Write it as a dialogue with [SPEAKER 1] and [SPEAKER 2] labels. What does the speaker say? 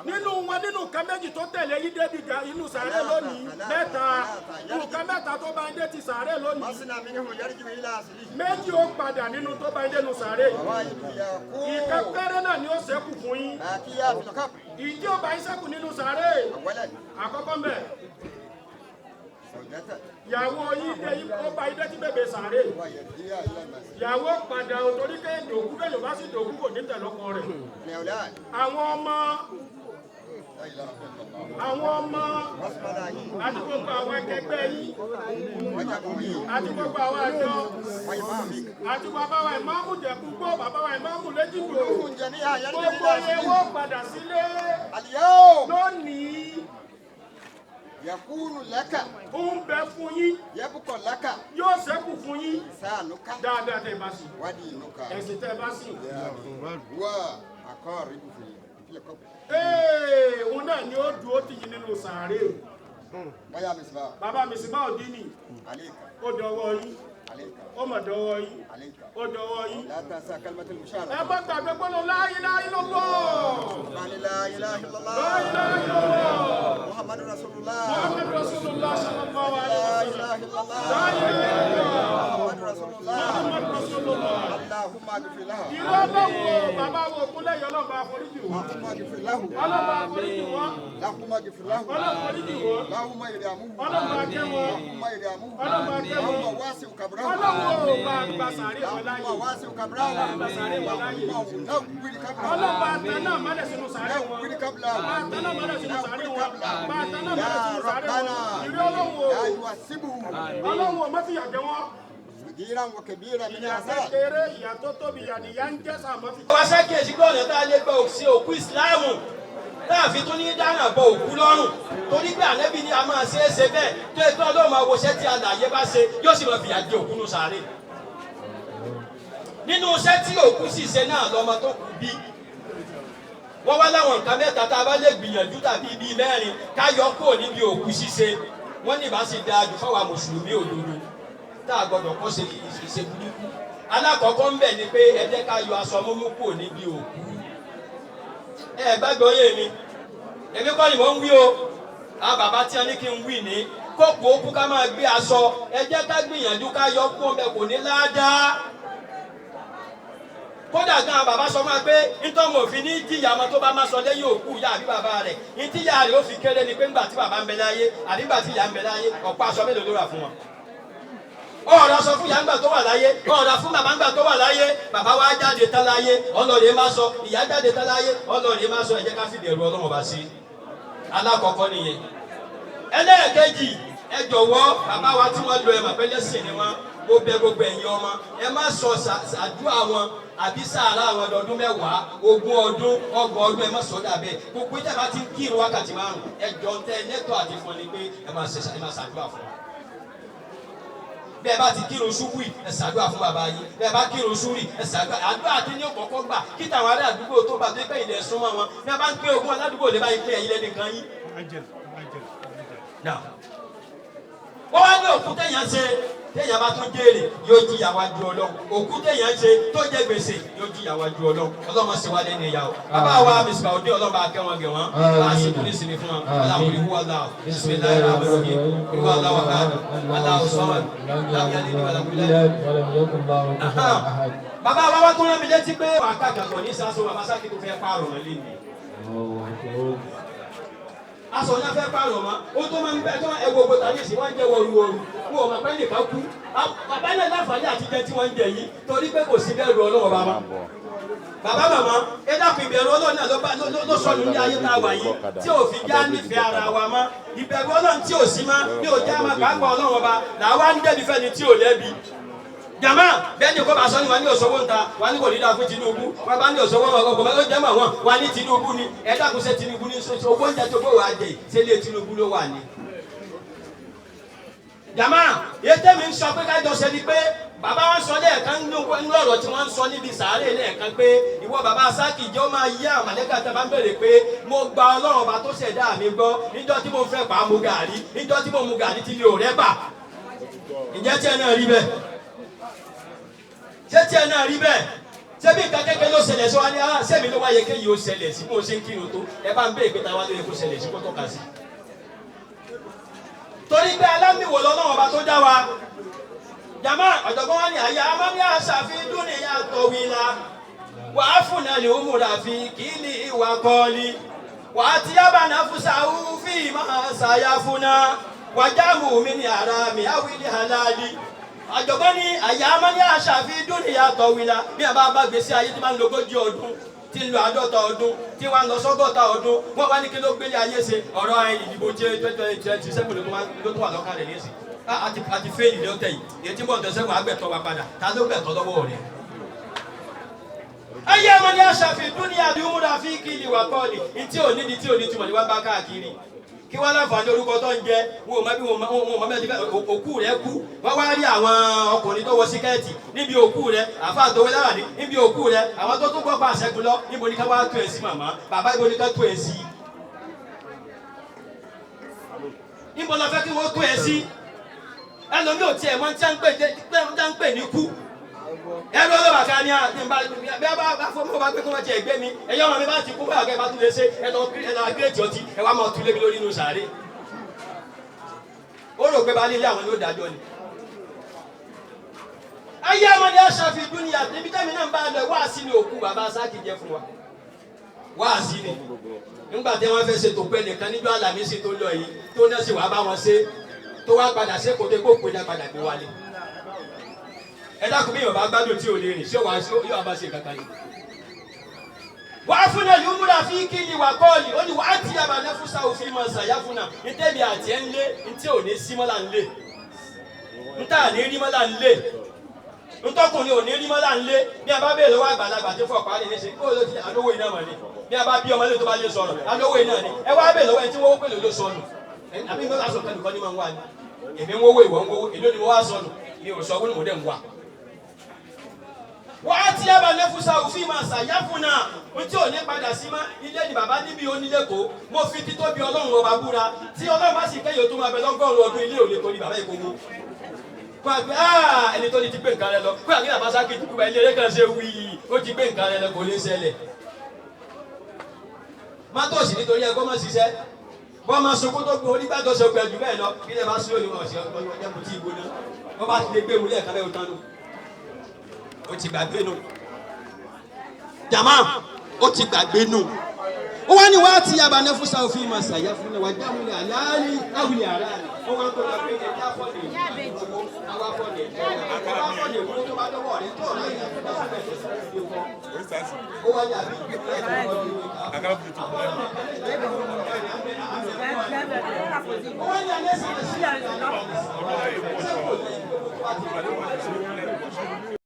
[SPEAKER 1] Nínú wọn, nínú nǹkan méjì tó tẹ̀lé yín débi inú sàárè lónìí, mẹ́ta, nǹkan mẹ́ta tó bá ń dé ti sàárè lónìí, méjì ó padà nínú tó bá ń dénú sàárè, ìkan péré náà ni ó ṣẹ́kù fún yín. Ìdí ó bá yín ṣẹ́kù nínú sàárè, àkọ́kọ́ mbẹ̀, ìyàwó yín dé yín, ó bá yín dé tí bèbè sàárè, ìyàwó padà ò, torí pé dòkú bẹ́ẹ̀ yóò bá sì dòkú kò ní tẹ̀lọ́kọ rẹ̀. Àwọn ọmọ àti gbogbo àwọn akẹgbẹ́ yín àti gbogbo àwọn àjọ àti bàbá wa ìmáàmù Jẹ̀kúgbó, bàbá wa ìmáàmù Lẹ́jìgbò, gbogbo yẹn wọ́n padà sílé lónìí.
[SPEAKER 2] يكون لك
[SPEAKER 1] Ó ń bẹ fún yín.
[SPEAKER 2] يبقى لك
[SPEAKER 1] Yóò ṣẹ́kù fún yín.
[SPEAKER 2] لسانك
[SPEAKER 1] Dáadáa tẹ́ bá sí,
[SPEAKER 2] ودينك.
[SPEAKER 1] ẹ̀sìn tẹ́ bá sí.
[SPEAKER 2] وأقارب في القبر.
[SPEAKER 1] Ee, òun náà ni ó dúró tì yín nínú sàárè.
[SPEAKER 2] ويا مصباح.
[SPEAKER 1] Bàbá mi sì bá òdì nì.
[SPEAKER 2] عليك.
[SPEAKER 1] Ó dọwọ́ yín.
[SPEAKER 2] عليك.
[SPEAKER 1] Ó mà dọwọ́ yín.
[SPEAKER 2] عليك.
[SPEAKER 1] Ó dọwọ́ yín.
[SPEAKER 2] لا تنسى كلمة
[SPEAKER 1] Ẹ
[SPEAKER 2] المشاركة.
[SPEAKER 1] má gbàgbé gbọ́dọ̀ لا إله إلا الله.
[SPEAKER 2] قال لا إله إلا
[SPEAKER 1] لا
[SPEAKER 2] الله.
[SPEAKER 1] إله إلا الله.
[SPEAKER 2] محمد رسول الله.
[SPEAKER 1] محمد رسول الله صلى الله عليه
[SPEAKER 2] لا
[SPEAKER 1] وسلم.
[SPEAKER 2] إله إلا الله.
[SPEAKER 1] لا إله إلا الله.
[SPEAKER 2] محمد رسول الله.
[SPEAKER 1] محمد رسول الله.
[SPEAKER 2] اللهم اغفر له.
[SPEAKER 1] Ìwọ ọlọ́wọ́ bàbá wo kúnlẹ̀ yọ, ọlọ́ba àforíjì wọn.
[SPEAKER 2] اللهم اغفر له.
[SPEAKER 1] Ọlọ́ba àforíjì wọn.
[SPEAKER 2] اللهم اغفر له.
[SPEAKER 1] Ọlọ́ba àforíjì wọn.
[SPEAKER 2] اللهم ارحمه.
[SPEAKER 1] Ọlọ́ba akẹ́ wọn.
[SPEAKER 2] اللهم ارحمه.
[SPEAKER 1] Ọlọ́ba akẹ́ wọn.
[SPEAKER 2] اللهم واسع قبره.
[SPEAKER 1] Ọlọ́wọ́ bá gba sàárè wọn láàyè.
[SPEAKER 2] اللهم واسع قبره.
[SPEAKER 1] Gba sàárè wọn láàyè.
[SPEAKER 2] اللهم نور قبره.
[SPEAKER 1] Ọlọ́ba àtàná mọ́lẹ̀ sínú sàárè wọn.
[SPEAKER 2] نور قبره.
[SPEAKER 1] Àtàná mọ́lẹ̀ sínú sàárè wọn. Àtàná mọ́lẹ̀
[SPEAKER 2] يا
[SPEAKER 1] sínú sàárè wọn.
[SPEAKER 2] ربنا
[SPEAKER 1] Ìrí ọlọ́wọ́.
[SPEAKER 2] لا يعذبه.
[SPEAKER 1] Ọlọ́wọ́ má fìyà jẹ wọ́n.
[SPEAKER 2] صغيرا وكبيرا من
[SPEAKER 1] Ìyà
[SPEAKER 2] العذاب.
[SPEAKER 1] kékeré, ìyà tó tóbi, ìyà nìyà ń jẹ́ sàmọ́ fi.
[SPEAKER 3] Wá ṣàkíyèsí pé ọ̀nà tá a lè gba òsì òkú ìsìláàmù tá a fi tún ní dáná bọ òkú lọ́rùn, torí pé ànábì ní a máa ṣe é ṣe bẹ́ẹ̀ tó ẹgbẹ́ ọlọ́run máa woṣẹ́ tí alààyè bá ṣe, yóò sì máa fìyà jẹ òkú nù sàárè. Nínú iṣẹ́ tí òkú sì ṣe náà lọ́mọ tó kú bí wọ́n wá láwọn nǹkan mẹ́ta tá a bá lè gbìyànjú tàbí bíi mẹ́rin ká yọ kúrò níbi òkú ṣíṣe, wọ́n ní ìbá sì dáa jù fáwa mùsùlùmí òdodo tá a gbọ́dọ̀ kọ́ ṣe ìṣe burúkú. Alákọ̀ọ́kọ́ ń bẹ̀ ni pé ẹ jẹ́ ká yọ aṣọ múmú kúrò níbi òkú. Ẹ gbàgbọ́ yé mi, èmi kọ́ ni mò ń wí o, àwọn bàbá tí a ní kí n wí ní kókò òkú ká máa gbé aṣọ, ẹ jẹ́ ká gbìyànjú ká yọ kúrò ńbẹ̀, kò ní ládàá. Kódà gan, bàbá sọ máa pé nítorí òfin ní jìyà ọmọ tó bá máa sọ lẹ́yìn òkú ìyá àbí bàbá rẹ̀, ní tíyà rẹ̀ ó fi kéré ni pé ńgbà tí bàbá ń bẹ láyé àbí ńgbà tí ìyá ń bẹ láyé, ọ̀pọ̀ aṣọ mélòó ló rà fún wọn? Ọ̀rọ̀ sọ fún ìyá ńgbà tó wà láyé, ọ̀rọ̀ fún bàbá ńgbà tó wà láyé. Bàbá wa jáde tán láyé, ọlọ́ọ̀rẹ́ má sọ. Ìyá jáde tán láyé, ọlọ́ọ̀rẹ́ má sọ. Ẹ jẹ́ ká fi bẹ̀rù Ọlọ́run bá sí. Alákọ̀ọ́kọ́ nìyẹn. Ẹlẹ́ẹ̀kejì, ẹ jọ̀wọ́, bàbá wa tí wọ́n lo ẹ̀ mọ̀ pé lẹ́sìn ni wọ́n, mo bẹ̀ gbogbo ẹ̀yin ọmọ, ẹ má sọ ṣàdúrà wọn àbí sàárà wọn lọ́dún 10, 20 ọdún, 30 ọdún, ẹ má sọ dàbẹ́. Gbogbo ìjàmbá ti ń kírun wákàtí 5, ẹ jọ ń tẹ lẹ́tọ̀ àti fún ni pé ẹ má ṣe, ẹ má ṣàdúrà fún wọn. Bẹ́ẹ̀ bá ti kírun ṣubú, ẹ ṣàdúrà fún bàbá yín. Bẹ́ẹ̀ bá kírun ṣúrì, ẹ ṣàdúrà. Àdúrà kí ni ó kọ́kọ́ gbà kí tàwọn ará àdúgbò tó bá tó pé ilẹ̀ súnmọ́ wọn. Bí a bá ń pín ogún aládùúgbò lè bá yín pín, ẹ̀yin lẹ́nìkan yín. Now, wọ́n wá ní òkú téèyàn ṣe, téèyàn bá tún jèrè, yóò jìyà wájú Ọlọ́run. Òkú téèyàn ṣe tó jẹ gbèsè, yóò jìyà wájú Ọlọ́run. Ọlọ́run ṣe wá lẹ́nu ìyá o. Bàbá wa Mr. Odi, Ọlọ́run bá kẹ́ wọn gẹ̀ wọ́n, bá a sì kú ní sinmi fún wọn. Ọlọ́run kò ní wúwa بسم الله الرحمن الرحيم قل هو الله أحد الله الصمد لم يلد ولم يولد.
[SPEAKER 4] ولم يكن له كفوا أحد.
[SPEAKER 3] Bàbá wa wá tó rán mi létí pé wàá kàkà ní sásọ bàbá sákì tó fẹ́ pààrọ̀ wọn lé mi. Aṣọ náà fẹ́ pààrọ̀ mọ́, ó tó máa ń bẹ tó ẹwọ gbogbo tàbí ìsìn wọn jẹ wọruwọru, wọn ò mọ̀ pé nìkan kú. Bàbá náà láǹfààní àti jẹ tí wọ́n ń jẹ yìí torí pé kò sí bẹ̀rù Ọlọ́run. Bàbá Bàbá màmá, ẹ dákun, ìbẹ̀rù Ọlọ́run náà ló bá ló sọnù ní ayé tá a wà yìí tí ò fi já nífẹ̀ẹ́ ara wa mọ́. Ìbẹ̀rù Ọlọ́run tí ò sí mọ́ ní ò já máa pàápàá Ọlọ́run ọba làwa ń dẹ́bi fẹ́ni tí ò lẹ́bi. Jama bẹ́ẹ̀ ni kò bá sọ ni wà ní òṣòwò ńta, wà ní kò ní dáa fún Tinubu, wà bá ní òṣòwò ọgbọ̀n ó jẹ́ mọ̀ wọ́n wà ní Tinubu ni. Ẹ dákun, ṣe Tinubu ní owó oúnjẹ tó bó wàá jẹ, ṣe lé Tinubu ló wà ní. Jama, ètè mi ń sọ pé kájọ ṣe ni pé bàbá wọn sọ lẹ́ẹ̀kan nínú ọ̀rọ̀ tí wọ́n ń sọ níbi sàárè lẹ́ẹ̀kan pé ìwọ bàbá Sákì jẹ́ ó máa yí àwọn màlẹ́kà tá a bá ń bèrè pé mo gba Ọlọ́run ọba tó ṣẹ̀dá mi gbọ́, níjọ́ tí mo fẹ́ pa á mu gàrí, níjọ́ tí mo mu gàrí tí mi ò rẹ́bà. Ǹjẹ́ tí ẹ náà rí bẹ́ẹ̀? Ṣé tí ẹ náà rí bẹ́ẹ̀? Ṣé bí nǹkan kékeré ló ṣẹlẹ̀ sí wa ní ah, sẹ́mi ló wáyé kéyìí ó ṣẹlẹ̀ sí bó ṣe ń kírun tó? Ẹ bá ń bèèrè pé táwa ló yẹ kó ṣẹlẹ̀ sí kó tọ́ka sí. Torí pé alámìwò lọ́lọ́run ọba tó dá wa. Jama, ọ̀jọ̀gbọ́n wa ní àyà amámi àṣàfi dúnìyà tọ̀wìlà wàá fúnà lè ó múra fi kìlì ìwà kọ́ọ̀lì wàá tí yábà náà fúnṣà fi máa ṣàyà fúnà wàjáàmù mi ní ara mi àwìlì halali. Ọ̀jọ̀gbọ́n ní àyà amámi àṣàfi dúnìyà tọ̀wìlà, bí a bá bá gbèsè ayé tí máa ń lo 40 ọdún, tí ń lo 50 ọdún, tí wọ́n ń lọ sọ́gọ́ta ọdún, wọ́n wá ní kí ló gbélé ayé ṣe? Ọ̀rọ̀ ìdìbò tí 2027 ló tó wà lọ́kàn rẹ̀ nísìn. Àti fẹ́ẹ̀lì lọ́tẹ̀ yìí, èyí tí bọ́ọ̀dọ̀ sẹ́wọ̀n àgbẹ̀tọ̀ wa padà, ta ló gbẹ̀tọ̀ lọ́wọ́ rẹ̀? Ayé ọmọdé aṣàfi dúnìyà bí múra fi kìlì wà kọ́ọ̀lì, ntí ò nídìí tí ò ní túmọ̀ ní wọ́n bá káàkiri. Kí wọ́n láǹfààní orúkọ tó ń jẹ, wọn ò mọ bí wọn ò mọ bí òkú rẹ̀ kú. Wọ́n wá rí àwọn ọkùnrin tó wọ síkẹ́ẹ̀tì níbi òkú rẹ̀, àfa àtọwé lára ní níbi òkú rẹ̀, àwọn tó tún gbọ́ pa àṣẹgun lọ, níbo ni ká wá tó ẹ̀ sí màmá? Bàbá, ibo ni ká tó ẹ̀ sí? Níbo la fẹ́ kí wọ́n tó ẹ̀ sí? Ẹlòmíì ò tiẹ̀ mọ̀ tí a ń pè ní kú. Ẹrú ọlọ́ba kan ní àti bí a bá fọ́ mọ́ bá gbé kó wọ́n ti ẹ̀gbẹ́ mi, ẹ̀yọ́ ọmọ mi bá ti kú báyà kẹ́ ẹ bá tún lè ṣe ẹ lọ gírètì ọtí ẹ wá máa tún lé mi lórí inú sàárè. Ó rò pé baálé ilé àwọn ló dájọ́ ni. Ayé ọmọdé aṣàfi dúnìyà níbi tẹ́mi náà ń bá lọ, wáàsí ni òkú bàbá Sákì jẹ́ fún wa. Wáàsí ni nígbà tí wọ́n fẹ́ ṣètò pé nìkan níjọ́ Àlàmísì tó lọ yìí tó náà sì wá bá wọn ṣe tó wá padà ṣe kò tó kó pé náà padà gbé wálé. Ẹ dákun, bí yorùbá gbádùn tí ò lè rìn, ṣé wàá yóò bá ṣe kankan yìí. Wàá fúnà yóò múra fi kíni wà kọ́ọ̀lì, ó ní wàá ti yàrá nẹ́fúsà òfin mọ̀ ṣàyà fúnà ntẹ́bi àti ẹ̀ ń lé ntí ò ní sí mọ́lá ń lé, ntá ní rí mọ́lá ń lé, ntọ́kùnrin ò ní rí mọ́lá ń lé. Bí a bá bèèrè lọ́wọ́ àgbàlagbà tí fọ̀ parí ní ṣe kó ló ti alówó iná mọ̀ ni, bí a bá bí ọmọlé tó bá lè sọ̀rọ̀ alówó iná ni. Ẹ wá bèèrè lọ́wọ́ ẹni tí wọ́n pèlè ló sọnù, àbí mi wá sọ kẹ́lùkọ́ ní máa ń wá ni, èmi ń wówó, ìwọ ń wówó, èló ni mo wá sọnù? Mi ò sọ owó ni mo dẹ̀ ń wá. Wàá tí a bá nẹ́fúsà òfin máa ṣàyàfúnà ntí ò ní padà sí mọ́ ilé ni bàbá níbi onílé kó. Mo fi títóbi Ọlọ́run ọba búra, tí Ọlọ́run bá sì kẹ́yìn tó máa bẹ lọ́gọ́rùn-ún ọdún, ilé ò lè torí bàbá ìkówó. Kó àgbẹ̀ ẹni tó ní ti gbé nǹkan rẹ lọ, kó àgbẹ̀ bàbá Sákì ti kú bá ilé eré kan ṣe wí, ó ti gbé nǹkan rẹ lọ, kò lè ṣẹlẹ̀. Mátòsí nítorí ẹgbọ́n mọ́ ṣiṣẹ́ wọ́n máa sunkún tó gbé onígbàdàn ṣe gbẹ jù bẹ́ẹ̀ lọ, kí lè máa sún òní wọn ọ̀sẹ̀ ọjọ́ kò tí ì gbóná, wọ́n bá ti lè gbé wọlé ẹ̀ka bẹ́ẹ̀ tán nù, ó ti gbàgbé nù. Jama, ó ti gbàgbé nù. Ó wá ní wàá ti yaba ní fúnṣà òfin máa ṣàyà fún mi wà jáwé àlàálí àwìlì àràálì. Ó wá ń kó lọ pé ẹja fọ́ọ̀nì ìwọ àwa fọ́ọ̀nì ìwọ àwa fọ́ọ̀nì ìwọ tó bá dọ́wọ́ rẹ tó ọ̀rẹ́ yẹn tó dáhùn bẹ́ẹ̀ tó sì fi kọ́. Ó wá yà bí ó wá ní alẹ́ sí ẹ̀sìn.